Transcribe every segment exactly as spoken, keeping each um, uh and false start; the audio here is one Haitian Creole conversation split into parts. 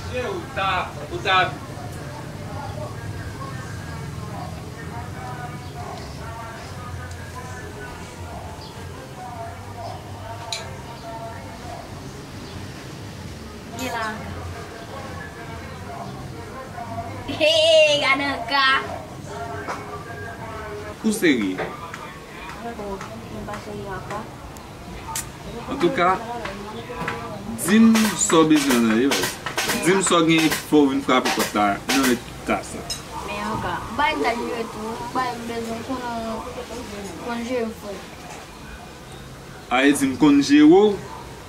Ou ta, ou ta. Gen la. Hey, gade anka. Ou serye? Antouka, di m sa w bezwen nan, wi, baz. Di m sa w gen ki fè w vin frape pòt la nan eta sa. Men anka, m pa gen dat jere tou, m pa bezwen konn, konn jere m frè. A, e di m konn jere w,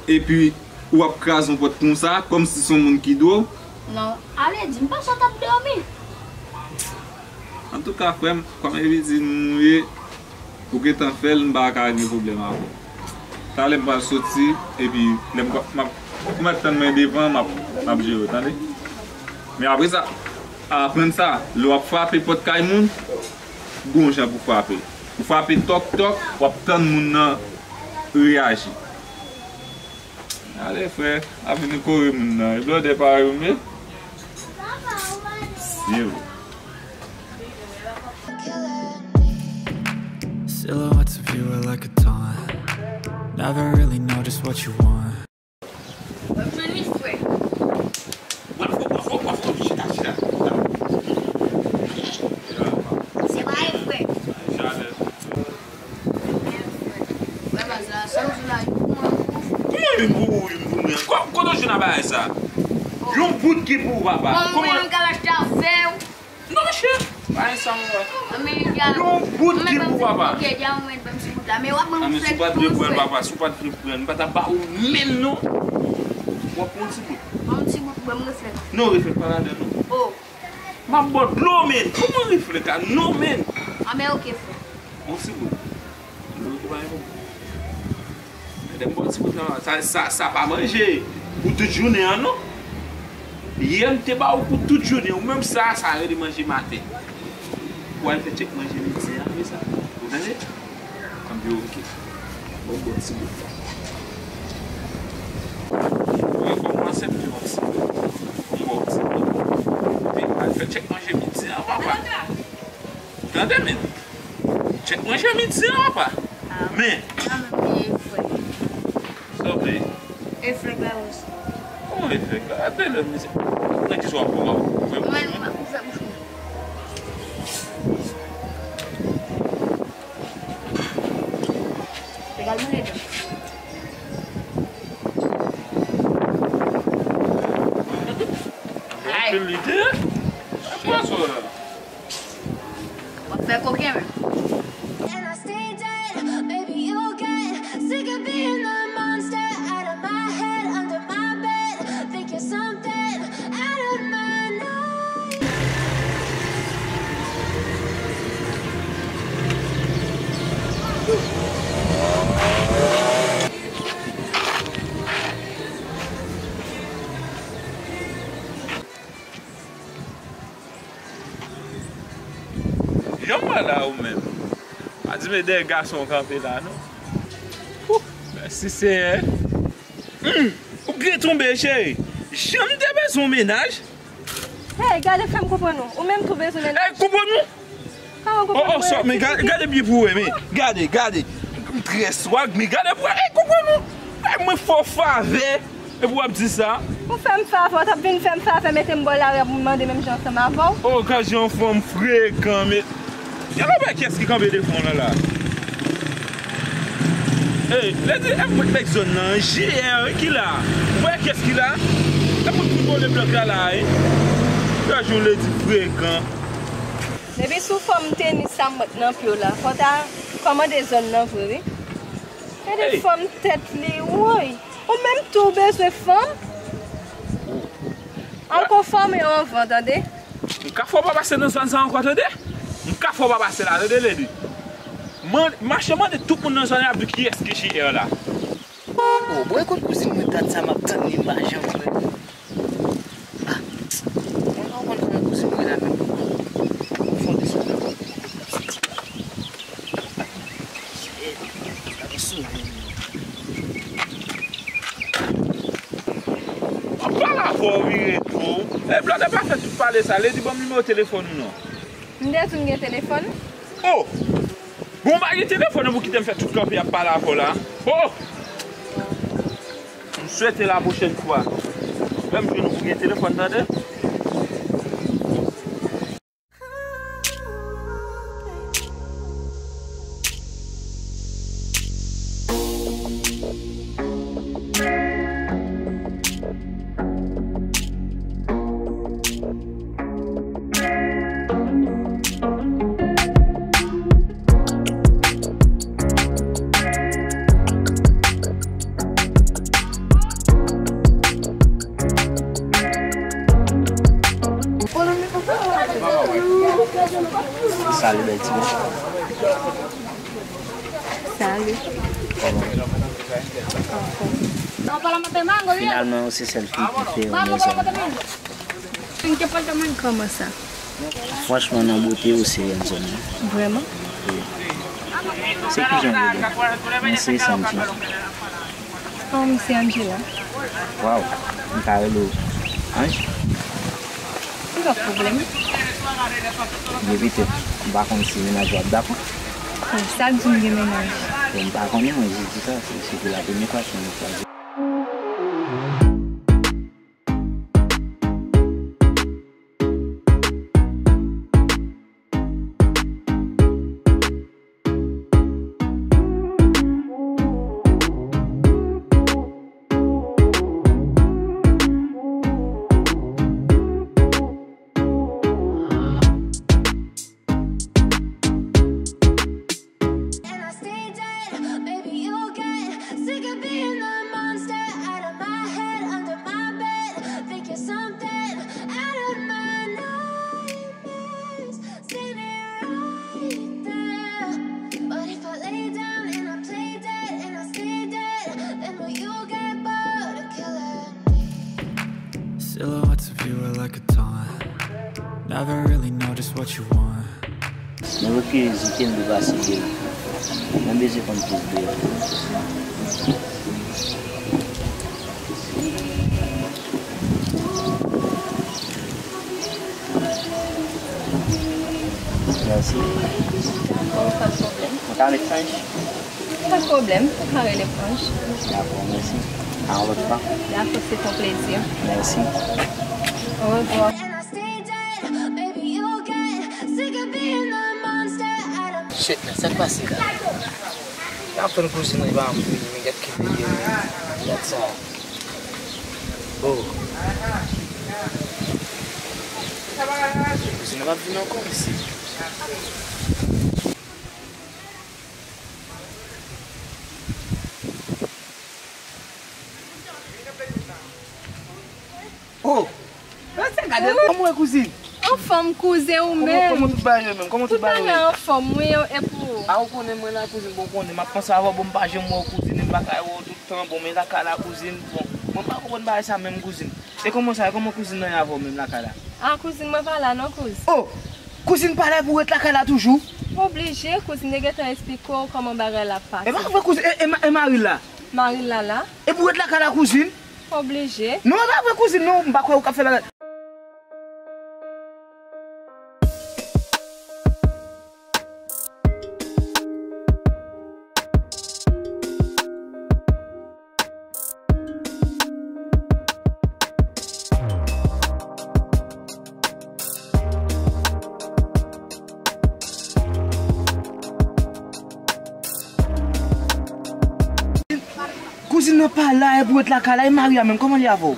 epi w ap kraze yon pòt konsa, kòmsi se yon moun ki dwe w. Non, ale di m pa sa w t ap dòmi. Antouka, frè m, kòm epi di nou ye, ou gentan fè l, m pa ka gen pwoblèm avè w. Talè m pral soti, epi lè m, m ap, ou mèt tann mwen devan, m ap, m ap jere w, tande? Men apre sa, aprann sa, lè w ap frape pòt kay moun, gon jan pou frape. Ou frape tòk tòk, w ap tann moun nan reyaji. Ale, frè, ap vin kore moun nan. E blòdè parèy ou m ye? Sye. Silhouettes of you are like a taunt. Never really know just what you want. Mwen jwenn li, frè. Waf, waf, waf, waf, waf, chita, chita, chita. Se pa e frè. Frè, baz la, sa m di la, youn pou mwen, youn pou ou. Kòman youn pou mwen? Kò-, kote w jwenn a bagay sa? Youn bout ki pou ou, papa. Kòman? Mwen menm m ka achte afè w. Non, monchè. Pa gen sa, mon frè. Yon bout ki pou papa. Ok, dja mwen ban m ti bout la. Men w ap ban m frè tou, frè. Papa, si w pa t vle pran, m pa t ap ba ou menm, non. W ap pran yon ti bout. Ban m ti bout, ban m reflèk. Non, reflèk pa ladan, non. Oh. M ap ba w dlo, men. Kòman reflèk la? Non, men. Ah, men ok, frè. Yon ti bout. Dlo ki pa gen pwoblèm. Lè m ba w ti bout lan, sa, sa, sa pa manje pou tout jounen an, non. Yè m te ba ou pou tout jounen, ou menm sa, sa rele manje maten. Ou al fè tchèk manje midi an, apre sa. Ou tande? Ann, ok. Bon, bon, ti bout la. Wi, kòmanse m di yon ti bout. Bon, ti bout. Epi, al fè tchèk manje midi an, papa. Tande, men. Tchèk manje midi an, papa. Ah, men. Ah, men, men, frè. Sa w vle? Efèk la osi. Kòman efèk la? Atè lè misye. Nan ki swa pou w ap fè bouch mwen? Mwen, mwen, mwen fè bouch mwen. Regal mwen dedan. Ay. Anpil lide. Sa pwason la. W ap fè koken, men. And I stay dead, maybe you'll get sick of being the monster out of my head, under my bed, thinking something out of my night. Jan w wè la ou menm. Pa di m e dèyè gason w kanpe la non. Wouh, mèsi Senyè. Hum, ou byen tonbe cheri. Jan m te bezwen yon mennaj. Hey, gade fè m konprann ou. Ou menm tou bezwen mennaj. Hey, konprann ou? Kòman konprann mwen? Oh, oh, men gade, gade byen pou wè, men gade, gade. M trè swag, men gade pou wè. Hey, konprann ou? Hey, mwen fè w favè. Epi w ap di sa? Ou fè m favè, w t ap vin fè m favè, mete m bò lari ap mande menm jan ansanm avè w? Oh, gad jan yon fanm frekan, men. Gade w wè kiyès ki kanpe devan w lan la. Ey, lè di, e mwen nèg zòn nan, J R wi ki la. Ou wè kiyès ki la? E mwen ki kole blòk la la, wi. Gad jan w lè di frekan. Depi sou fòm tenis sa m mèt nan pye w la, fò w ta kòmande zòn nan vre, wi. Gade fòm tèt li, woy. Ou menm tou bezwen fanm? Al konfòme w anvan, tande? M ka fè w pa pase nan zòn sa ankò, tande? M ka fè w pa pase la, tande, Lady? Man-, mache mande tout moun nan zòn nan, y ap di kiyès ki J R la. Oh, bon, e kot kouzin mwen, dat sa m ap tann li, m pa janm wè. Ah, mwen pa konn kòman kouzin mwen la menm. Fon desann nan. Shit, sa te sove m. W ap pale avè w, Ou vire tou. E blòdè pa fè tout pale sa. Lady, ban m nimewo telefòn ou non. M te di w m gen telefòn. Oh! Bon, w pa gen telefòn nan pou kite m fè tout kanpe ap pale avè w la. Oh! M swete la pwochèn fwa, lè m jwenn ou pou gen telefòn, tande? Salut, bèl ti mesye. Salut. Kòman? Anfòm. Finalman, ou se sèl fi ki fè yon mezon. Kòman sa? Franchman, nan bote, ou se Angel. Vrèman? Wi. Se kijan w rele? Mwen se Sandy. Oh, m se Angela. Waw, m ka rele w Ange? M pa pwoblèm. Byen petèt, m pa konn si mennaj ou ap dakò. Bon, sa k di m gen mennaj? Bon, m pa konnen, mwen jis di sa, se, se pou la premye fwa ke nou kwaze. And I stay dead. Maybe you get sick of being the monster out of my head, under my bed. Think you're something out of my nightmares. Seen it right there. But if I lay down and I play dead and I stay dead, then will you get bored of killing me? Silhouettes of you are like a taunt. Never really know just what you want. Mwen wè kiryozite m depase de ou. Mwen bezwen konn plis de ou. Mèsi. Oh, pa de pwoblèm. Mwen ka met Ange? Pa de pwoblèm, ou ka rele m Ange. Dakò, mèsi. A yon lòt fwa. Dakò, se yon plezi. Mèsi. Orevwa. Shit, men sa k pase la? Y ap tann kouzin nan, li pa janm vini, men gad ki veye, gad sa. Oh. Kouzin nan p ap vin ankò, mesye. Oh! Mesye, gade kòman w ye, kouzin. Anfòm, kouzen, ou menm? Kòman, kòman tout bagay yo menm? Kòman tout bagay yo ye? Tout bagay anfòm, wi, e pou ou? A, ou konnen mwen la, kouzin, bon, ou konnen, m ap panse avè w, bon, m pa janm wè w, kouzin, e m pa ka wè w toutan, bon, men lakay la, kouzin, bon, mwen pa konprann bagay sa menm, kouzin. E kòman sa, e kòman kouzin nan ye avè w menm lakay la? A, kouzin, mwen pa la non, kouz. Oh! Kouzin pa la pou ret lakay la toujou? Oblije, kouzin, te gentan esplike w kòman bagay la ap pase. E pa vre, kouzin, e, e ma-, e mari l la? Mari l la la. E pou ret lakay la, kouzin? Oblije. Non, e pa vre, kouzin, non, m pa kwè ou k ap fè bagay. Kouzin nan pa la, e pou ret lakay la, e mari a menm, kòman l ye avè w?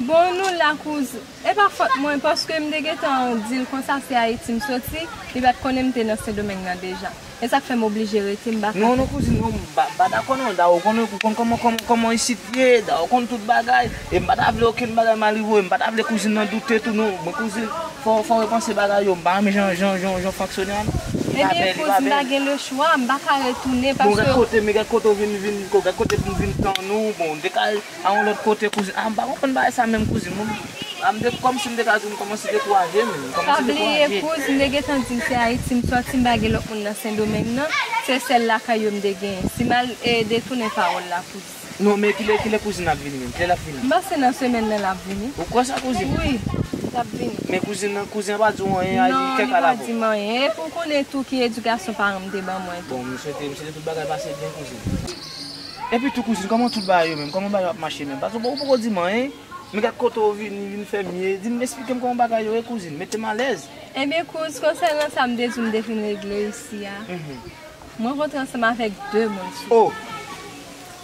Bon, nou la, kouz-, e pa fòt mwen, paske m te gentan di l konsa se Ayiti m soti, li pa t konnen m te nan Sendomeng nan deja. E sa k fè m oblije rete, m pa ka. Non, non, kouzin, non, m pa, m pa dakò non, da ou konnen, ou konn kòman, kòman, kòman isit ye, da ou konn tout bagay, e m pa ta vle okenn bagay mal rive w, e m pa ta vle kouzin nan doute tou, non, mwen kouzin, fò, fò w repanse bagay yo, m pa renmen jan, jan, jan, jan w fonksyone a, non. Li pa bèl, li pa bèl. Ebyen, kouz, m pa gen lechwa, m pa ka retounen, paske. Bon, gad kote, men gad kote w vin, vin, gad kote m vin tann ou, bon, dekal a yon lòt kote, kouzin. A, m pa konprann bagay sa menm, kouzin. Mwen, a, m te, kòmsi m te ka di w, m kòmanse dekouraje, men, m kòmanse dekouraje. Pa bliye, kouz, m te gentan di l se Ayiti m sòti, m pa gen lòt moun nan Sendomeng nan. Se sèl lakay yo m te genyen. Si m al, e, detounen pawòl la, kouz. Non, men kilè, kilè kouzin ap vini menm? Kilè l ap vini? M panse nan semèn nan l ap vini. Ou kwè sa, kouzin? Wi, l ap vini. Men kouzin nan, kouzin an pa di w anyen, a di kèk al avè w. Non, li pa di m anyen. Epi w konnen tou ki edikasyon paran m te ban mwen tou. Bon, m swete, m swete tout bagay pase byen, kouzin. Epi tou, kouzin, kòman tout bagay yo menm? Kòman bagay yo ap mache menm? Paske ou poko di m anyen. Men gad kote w vini, vin fè m ye. Di m, esplike m kòman bagay yo ye, kouzin. Mete m alèz. Ebyen, kouz, konsènan sa m te di w m te fin regle isi a. Mhm. M rankontre ansanm avèk de moun sou. Oh!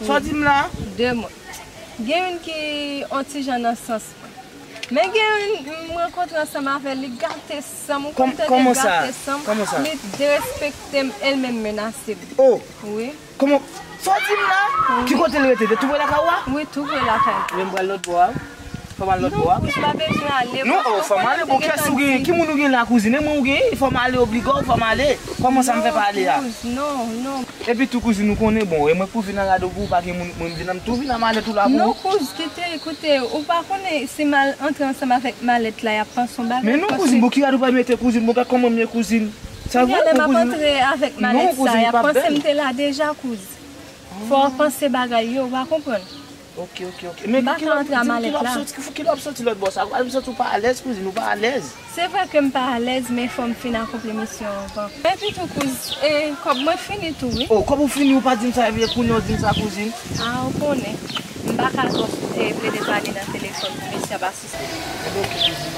Sa w di m la? De moun. Gen youn ki on ti jan nan sans mwen. Men gen youn m rankontre ansanm avè l, li gate san m, ou konn tande l gate san m, li derespekte m, e l menm menase m. Oh! Wi. Kòman? Sa w di m la? Wi. Ki kote l rete? Te tou pre lakay ou a? Wi, tou pre lakay mwen. Men m pral lòt bò a. Fò m al lòt bò a. Non, kouz, pa bezwen ale. Non, oh, fò m ale. Bon, kiyès ou genyen? Ki moun ou genyen la, kouzin? E mwen ou genyen? Fò m ale, oblike w, fò m ale. Kòman sa m fè pa ale a? Non, kouz, non, non. Epi tou, kouzin, ou konnen, bon, e mwen pou vin a rado pou ou, pa gen moun, mwen vin, m tou vin a malèt ou la pou ou. Non, kouz, kite, koute, ou pa konnen si m al antre ansanm avèk malèt la, y ap panse yon bagay. Men non, kouzin, bon, ki rado w pral mete, kouzin? Bon, gad kòman m ye, kouzin. Sa vre, kouzin? Kounye a, lè m ap antre avèk malèt sa, y ap panse m te la deja, kouz. Fò w panse bagay yo, w pa konprann. Ok, ok, ok. Men ki lè w ap soti, ki lè w ap soti lòt bò sa? Ou pa di m santi w pa alèz, kouzin, ou pa alèz. Se vre ke m pa alèz, men fò m fin akonpli misyon an anvan. Epi tou, kouz, e, kòb mwen fini tou, wi. Oh, kòb ou fini, ou pa di m sa, epi kounye a w di m sa, kouzin. A, ou konnen. M pa ka twò, e, plede pale nan telefòn pou mesye ap asiste. Ebyen, ok, kouzin.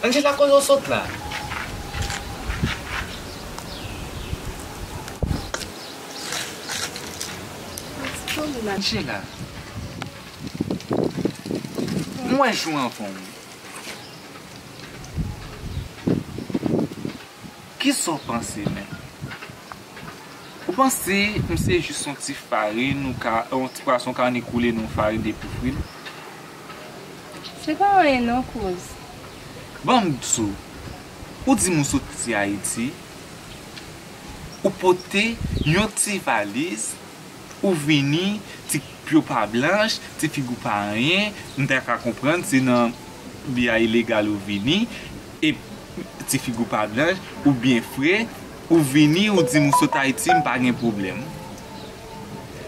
Angela, kote w sot la? Angela, m wè jou anvan w. Kisa w panse menm? Ou panse m se jis yon ti farin, ou ka, yon ti pwason ka annik koule nan yon farin epi w fri l? Se pa anyen non, kouz. Ban m di w, ou di m ou soti Ayiti, ou pote yon ti valiz, ou vini, ti pye w pa blanch, ti figi w pa anyen, m ta ka konprann se nan byen ilegal ou vini, e ti figi w pa blanch, ou byen fre, ou vini, ou di m ou sot Ayiti, m pa gen pwoblèm.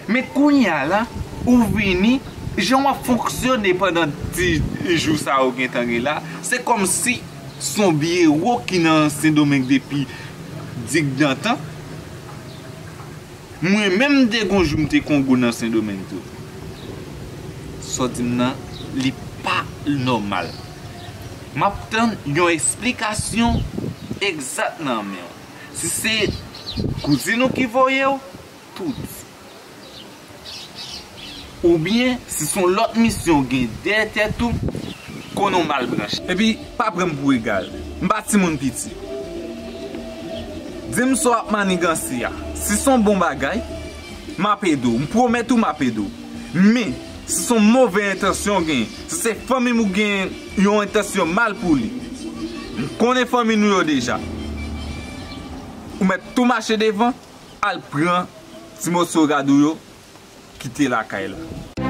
Men kounye a la, ou vini, jan w ap fonksyone pandan ti jou sa yo gentan gen la, se kòmsi s on byewo ki nan Sendomeng depi digdantan. Mwen menm, m te gon jou m te Kongo nan Sendomeng tou. Sa w di m nan, li pa nòmal. M ap tann yon esplikasyon egzat nan men w. Si se kouzin ou ki voye w, tou di. Oubyen, si s on lòt misyon w gen dèyè tèt ou, konnen w mal branche. Epi, pa pran m pou egal. M pa timoun piti. Di m sa w ap maniganse a. Si s on bon bagay, m ap ede w. M pwomèt ou m ap ede w. Men, si s on move entansyon w gen, si se fanmi m ou gen yon entansyon mal pou li, m konnen fanmi nou yo deja. Ou mèt tou mache devan, al pran ti moso rad ou yo, kite lakay la.